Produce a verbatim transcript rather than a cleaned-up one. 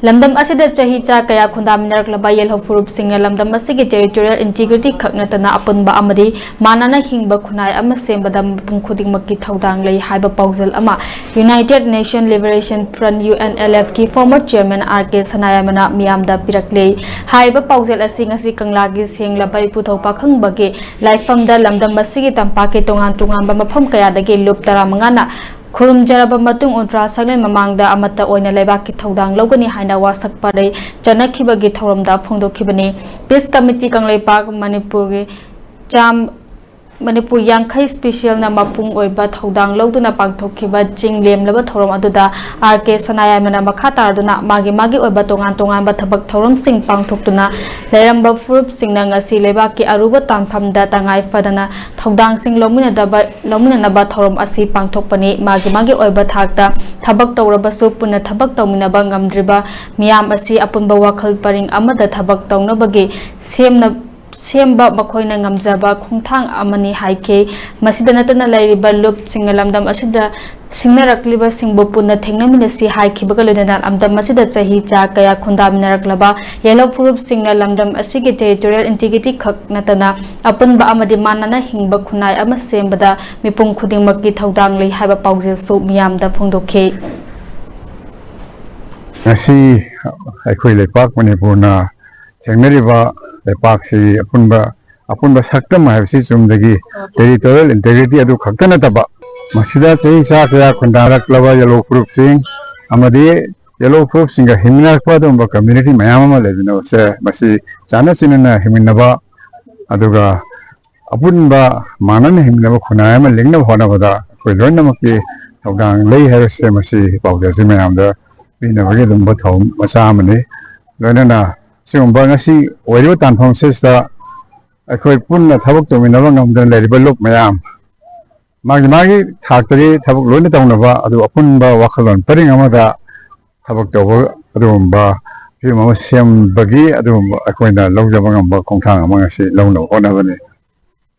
ꯂꯝꯗꯝ ꯑꯁꯤꯗ ꯆꯍꯤ ꯆꯥ ꯀꯌꯥ ꯈꯨꯟꯗꯥꯃꯤꯟꯅꯔꯛꯂꯕ ꯌꯦꯜꯍꯧ ꯐꯨꯔꯨꯞꯁꯤꯡꯅ ꯂꯝꯗꯝ ꯑꯁꯤꯒꯤ territorial integrity ꯈꯛ ꯅꯠꯇꯅ ꯑꯄꯨꯟꯕ ꯑꯃꯗꯤ ꯃꯥꯟꯅꯅ ꯍꯤꯡꯕ ꯈꯨꯟꯅꯥꯏ ꯑꯃ ꯁꯦꯝꯕꯗ ꯃꯤꯄꯨꯝ ꯈꯨꯗꯤꯡꯃꯛꯀꯤ ꯊꯧꯗꯥꯡ ꯂꯩ ꯍꯥꯏꯕ ꯄꯥꯎꯖꯦꯜ ꯑꯃ United Nation Liberation Front, UNLF ꯀꯤ former chairman R K ꯁꯅꯥꯌꯥꯏꯃꯅ ꯃꯤꯌꯥꯝꯗ ꯄꯤꯔꯛꯂꯦ꯫ ꯍꯥꯏꯔꯤꯕ ꯄꯥꯎꯖꯦꯜ ꯑꯁꯤ ꯉꯁꯤ ꯀꯪꯂꯥꯒꯤ ꯁꯦꯡꯂꯕ ꯏꯄꯨꯊꯧ ꯄꯥꯈꯪꯕꯒꯤ ꯂꯥꯏꯐꯝꯗ ꯂꯝꯗꯝ ꯑꯁꯤꯒꯤ ꯇꯝꯄꯥꯛꯀꯤ ꯇꯣꯉꯥꯟ ꯇꯣꯉꯥꯟꯕ ꯃꯐꯝ ꯀꯌꯥꯗꯒꯤ ꯂꯨꯞ ꯇꯔꯥꯃꯉꯥꯅ ꯈꯨꯔꯨꯝꯖꯔꯕ ꯃꯇꯨꯡ ꯎꯟꯗ꯭ꯔꯥ ꯁꯪꯂꯦꯟ ꯃꯃꯥꯡꯗ ꯑꯃꯠꯇ ꯑꯣꯏꯅ ꯂꯩꯕꯥꯛꯀꯤ ꯊꯧꯗꯥꯡ ꯂꯧꯒꯅꯤ ꯍꯥꯏꯅ ꯋꯥꯁꯛ ꯄꯔꯩ ꯆꯠꯅꯈꯤꯕꯒꯤ ꯊꯧꯔꯝꯗ ꯐꯣꯡꯗꯣꯛꯈꯤꯕꯅꯤ꯫ Peace Committee ꯀꯪꯂꯩꯄꯥꯛ ꯃꯅꯤꯄꯨꯔꯒꯤ ꯆꯥꯝ-, ꯃꯅꯤꯄꯨꯔ ꯌꯥꯡꯈꯩ special ꯅ ꯃꯄꯨꯡ ꯑꯣꯏꯕ ꯊꯧꯗꯥꯡ ꯂꯧꯗꯨꯅ ꯄꯥꯡꯊꯣꯛꯈꯤꯕ ꯆꯤꯡ ꯂꯦꯝꯂꯕ ꯊꯧꯔꯝ ꯑꯗꯨꯗ R K ꯁꯅꯥꯌꯥꯏꯃꯅ ꯃꯈꯥ ꯇꯥꯔꯗꯨꯅ ꯃꯥꯒꯤ ꯃꯥꯒꯤ ꯑꯣꯏꯕ ꯇꯣꯉꯥꯟ ꯇꯣꯉꯥꯟꯕ ꯊꯕꯛ ꯊꯧꯔꯝꯁꯤꯡ ꯄꯥꯡꯊꯣꯛꯇꯨꯅ ꯂꯩꯔꯝꯕ ꯐꯨꯔꯨꯞꯁꯤꯡꯅ ꯉꯁꯤ ꯂꯩꯕꯥꯛꯀꯤ ꯑꯔꯨꯕ ꯇꯥꯟꯐꯝꯗ ꯇꯉꯥꯏ ꯐꯗꯅ ꯊꯧꯗꯥꯡꯁꯤꯡ ꯂꯧꯃꯤꯟꯅꯗꯕ, ꯂꯧꯃꯤꯟꯅꯅꯕ ꯊꯧꯔꯝ ꯑꯁꯤ ꯄꯥꯡꯊꯣꯛꯄꯅꯤ꯫ ꯃꯥꯒꯤ ꯃꯥꯒꯤ ꯑꯣꯏꯕ ꯊꯥꯛꯇ ꯊꯕꯛ ꯇꯧꯔꯕꯁꯨ ꯄꯨꯟꯅ ꯊꯕꯛ ꯇꯧꯃꯤꯟꯅꯕ ꯉꯝꯗ꯭ꯔꯤꯕ ꯃꯤꯌꯥꯝ ꯑꯁꯤ ꯑꯄꯨꯟꯕ ꯋꯥꯈꯜ ꯄꯔꯤꯡ ꯑꯃꯗ ꯊꯕꯛ ꯇꯧꯅꯕꯒꯤ ꯁꯦꯝꯅ-, ꯁꯦꯝꯕ ꯃꯈꯣꯏꯅ ꯉꯝꯖꯕ ꯈꯣꯡꯊꯥꯡ ꯑꯃꯅꯤ ꯍꯥꯏꯈꯤ꯫ ꯃꯁꯤꯗ ꯅꯠꯇꯅ ꯂꯩꯔꯤꯕ ꯂꯨꯞꯁꯤꯡꯅ ꯂꯝꯗꯝ ꯑꯁꯤꯗ ꯁꯤꯡꯅꯔꯛꯂꯤꯕꯁꯤꯡꯕꯨ ꯄꯨꯟꯅ ꯊꯦꯡꯅꯃꯤꯟꯅꯁꯤ ꯍꯥꯏꯈꯤꯕꯒ ꯂꯣꯏꯅꯅ ꯂꯝꯗꯝ ꯑꯁꯤꯗ ꯆꯍꯤ ꯆꯥ ꯀꯌꯥ ꯈꯨꯟꯗꯥꯃꯤꯟꯅꯔꯛꯂꯕ ꯌꯦꯜꯍꯧ ꯐꯨꯔꯨꯞꯁꯤꯡꯅ ꯂꯝꯗꯝ ꯑꯁꯤꯒꯤ territorial integrity ꯈꯛ ꯅꯠꯇꯅ ꯑꯄꯨꯟꯕ ꯑꯃꯗꯤ ꯃꯥꯟꯅꯅ ꯍꯤꯡꯕ ꯈꯨꯟꯅꯥꯏ ꯑꯃ ꯁꯦꯝꯕꯗ ꯃꯤꯄꯨꯝ ꯈꯨꯗꯤꯡꯃꯛꯀꯤ ꯊꯧꯗꯥꯡ ꯂꯩ ꯍꯥꯏꯕ ꯄꯥꯎꯖꯦꯜꯁꯨ ꯃꯤꯌꯥꯝꯗ ꯐꯣꯡꯗꯣꯛꯈꯤ꯫ ꯉꯁꯤ ꯑꯩꯈꯣꯏ ꯂꯩꯄꯥꯛ ꯃꯅꯤꯄꯨꯔꯅ ꯊꯦꯡꯅꯔꯤꯕ ꯂꯩꯄꯥꯛꯁꯤ ꯑꯄꯨꯟꯕ, ꯑꯄꯨꯟꯕ ꯁꯛꯇꯝ ꯍꯥꯏꯕꯁꯤ ꯆꯨꯝꯗꯒꯤ territorial integrity ꯑꯗꯨ ꯈꯛꯇ ꯅꯠꯇꯕ, ꯃꯁꯤꯗ ꯆꯍꯤ ꯆꯥ ꯀꯌꯥ ꯈꯨꯟꯗꯥꯔꯛꯂꯕ ꯌꯦꯜꯍꯧ ꯐꯨꯔꯨꯞꯁꯤꯡ ꯑꯃꯗꯤ ꯌꯦꯜꯍꯧ ꯐꯨꯔꯨꯞꯁꯤꯡꯒ ꯍꯤꯡꯃꯤꯟꯅꯔꯛꯄ ꯑꯗꯨꯒꯨꯝꯕ community ꯃꯌꯥꯝ ꯑꯃ ꯂꯩꯃꯤꯟꯅꯕꯁꯦ, ꯃꯁꯤ ꯆꯥꯟꯅ ꯆꯤꯟꯅꯅ ꯍꯤꯡꯃꯤꯟꯅꯕ, ꯑꯗꯨꯒ ꯑꯄꯨꯟꯕ ꯃꯥꯟꯅꯅ ꯍꯤꯡꯃꯤꯟꯅꯕ ꯈꯨꯟꯅꯥꯏ ꯑꯃ ꯂꯤꯡꯅꯕ ꯍꯣꯠꯅꯕꯗ ꯑꯩꯈꯣꯏ ꯂꯣꯏꯅꯃꯛꯀꯤ ꯊꯧꯗꯥꯡ ꯂꯩ ꯍꯥꯏꯕꯁꯦ ꯃꯁꯤ ꯄꯥꯎꯖꯦꯜꯁꯤ ꯃꯌꯥꯝꯗ ꯄꯤꯅꯕꯒꯤ ꯑꯗꯨꯒꯨꯝꯕ ꯊꯧꯔꯝ ꯃꯆꯥ ꯑꯃꯅꯤ꯫ ꯂꯣꯏꯅꯅ ꯁꯤꯒꯨꯝꯕ ꯉꯁꯤ ꯑꯣꯏꯔꯤꯕ ꯇꯥꯟꯐꯝ ꯑꯁꯤꯗ ꯑꯩꯈꯣꯏ ꯄꯨꯟꯅ ꯊꯕꯛ ꯇꯧꯃꯤꯟꯅꯕ ꯉꯝꯗꯅ ꯂꯩꯔꯤꯕ ꯂꯨꯞ ꯃꯌꯥꯝ, ꯃꯥꯒꯤ ꯃꯥꯒꯤ ꯊꯥꯛꯇꯒꯤ ꯊꯕꯛ ꯂꯣꯏꯅ ꯇꯧꯅꯕ, ꯑꯗꯨ ꯑꯄꯨꯟꯕ ꯋꯥꯈꯜꯂꯣꯟ ꯄꯔꯤꯡ ꯑꯃꯗ ꯊꯕꯛ ꯇꯧꯕ ꯑꯗꯨꯒꯨꯝꯕ ꯐꯤꯕꯝ ꯑꯃ ꯁꯦꯝꯕꯒꯤ ꯑꯗꯨꯒꯨꯝꯕ ꯑꯩꯈꯣꯏꯅ ꯂꯧꯖꯕ ꯉꯝꯕ ꯈꯣꯡꯊꯥꯡ ꯑꯃ ꯉꯁꯤ ꯂꯧꯅꯕ ꯍꯣꯠꯅꯕꯅꯤ꯫